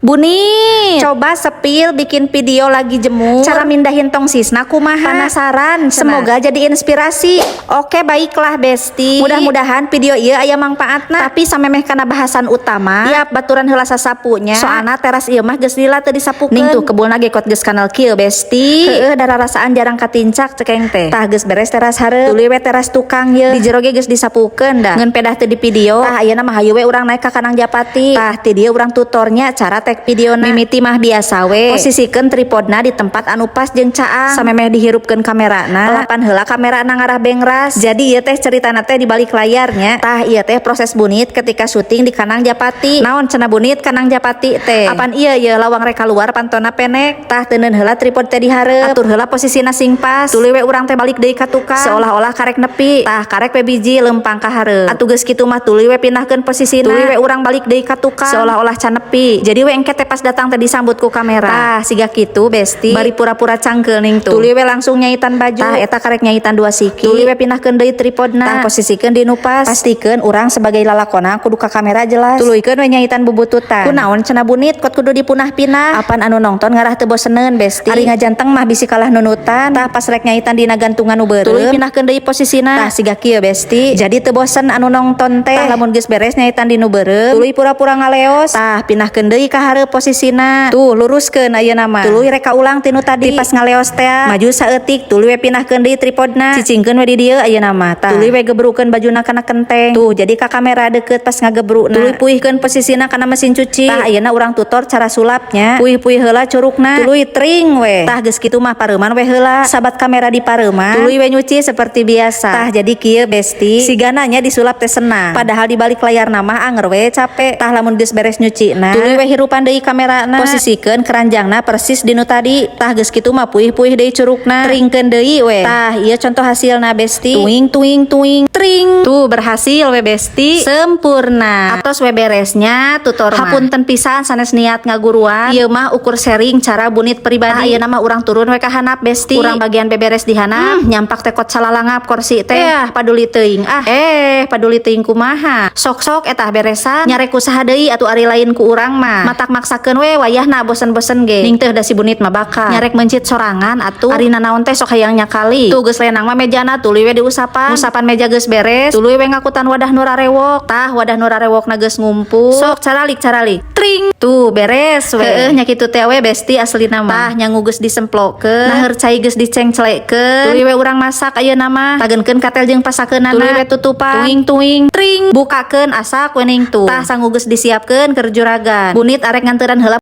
Bunit, coba spill bikin video lagi jemur. Cara mindahin tongsisna kumaha? Penasaran? Semoga jadi inspirasi. Oke, baiklah, Besti. Mudah-mudahan video ieu aya mangpaatna. Tapi samemeh kana bahasan utama, yap baturan heula sasapunya. Soalna teras ieu mah geus lila teu disapukeun. Ning tuh kebulna ge kot geus kanal kieu, Besti. Heueuh, dararasaan jarang katincak cek aing teh. Tah, geus beres teras hareup. Tuluy we teras tukang ye. Di jero ge geus disapukeun dah. Ngeun pedah teu di video. Tah, ayeuna mah hayu we urang naik ka Kanang Japati. Tah, ti dieu urang tutornya cara take video. Mimiti mah biasa we, posisikeun tripodna di tempat anu pas jeung caang. Samemeh dihirupkeun kamerana, lapan heula kamerana ngarah bengras. Jadi ieu teh ceritana teh di balik layarnya. Tah, ieu teh proses Bunit ketika syuting di Kanang Japati. Naon cenah Bunit Kanang Japati teh? Apan ieu ye lawang rek keluar pantona penek. Tah, teuneun heula tripod teh di hareup, atur heula posisina sing pas. Tuluy we urang teh balik deui ka tukang seolah-olah karek nepi. Tah, karek we biji lempang ka hareup. Atuh geus kitu mah tuluy we pindahkeun posisina. Tuluy we urang balik deui ka tukang seolah-olah can nepi. Jadi we engke teh pas datang teh disambut ku kamera. Tah, siga kitu, Besti, bari pura-pura cangkeul. Ning tuh tuluy we langsung nyaitan baju. Tah, eta karek nyaitan dua siki. Tuluy we pindahkeun deui tripodna. Tah, posisikeun di nu pas. Pastikeun urang sebagai lalakona kudu ka kamera jelas. Tuluykeun we nyaitan bubututan. Kunaon cenah Bunit kot kudu dipunah-pinah? Apan anu nongton ngarah teu boseneun, Besti. Ari ngajanteng mah bisi kalah nunutan. Tah, pas rek nyaitan dina gantungan nu beureum, tuluy pindahkeun deui posisina. Tah, siga kieu, Besti, jadi teu bosen anu nongton teh. Tah, lamun geus beres nyaitan di nu beureum, tuluy pura-pura ngaleos. Tah, pindahkeun deui ka hareup posisina. Tuh, luruskeun ayeuna mah. Tuluy reka ulang tinu tadi. Ti pas ngaleos teh maju saeutik, tuluy we pindahkeun deui tripodna. Cicingkeun we di dieu ayeuna mah. Tah, tuluy we gebrukeun bajuna kana kenteng. Tuh, jadi ka kamera deket pas ngagebrukna. Tuluy puihkeun posisina kana mesin cuci. Tah, ayeuna urang tutor cara sulapnya. Puih-puih heula curukna, tuluy tring we. Tah, geus kitu mah pareuman we heula. Sabat kamera di pareuman, tuluy we nyuci seperti biasa. Tah, jadi kieu, Besti, sigana nya disulap teh senang, padahal di balik layar mah anger we capek. Tah, lamun geus beres nyuci na, tuluy we hirupan deui kamerana. Posisikeun keranjangna persis di nu tadi. Tah, geus kitu mah puih-puih deui curukna, tringkeun deui we. Tah, ieu contoh hasilna, Besti. Tuing tuing tuing tring. Tuh, berhasil we, Besti, sempurna. Atos we beresnya tutor mah. Hapunten pisan sanes niat ngaguruan, ieu mah ukur sharing cara Bunit pribadi. Tah, ieu mah urang turun we ka handap, Besti. Urang bagian beberes di handap. Nyampak teh kot salalangap kursi teh. Eh, paduli teuing ah. Eh, paduli teuing kumaha? Sok-sok eta beresan nyarek usaha deui atuh, ari lain ku urang mah. Matak maksakeun we wayahna bosen-bosen ge. Ning teh da si Bunit mah bakal nyarek mencit sorangan atuh. Ari nanaon teh sok hayang nyakali. Tuh, geus lenang mah mejana, tuluy we diusapan. Ngusapan meja geus beres, tuluy we ngakutan wadah nu rarewok. Tah, wadah nu rarewokna geus ngumpul. Sok caralik caralik. Tring. Tuh, beres we. Heueuh nya kitu teh we, Besti, aslina mah. Tah, nyangu geus disemplokeun. Naheur cai geus dicengclekeun. Tuluy we urang masak ayeuna mah. Tagenkeun katel jeung pasakeunana. Tuluy we tutupan. Tuing tuing tring. Bukakeun asak we ning tuh. Tah, sangu geus disiapkeun keur juragan. Bunit arek nganteran heula.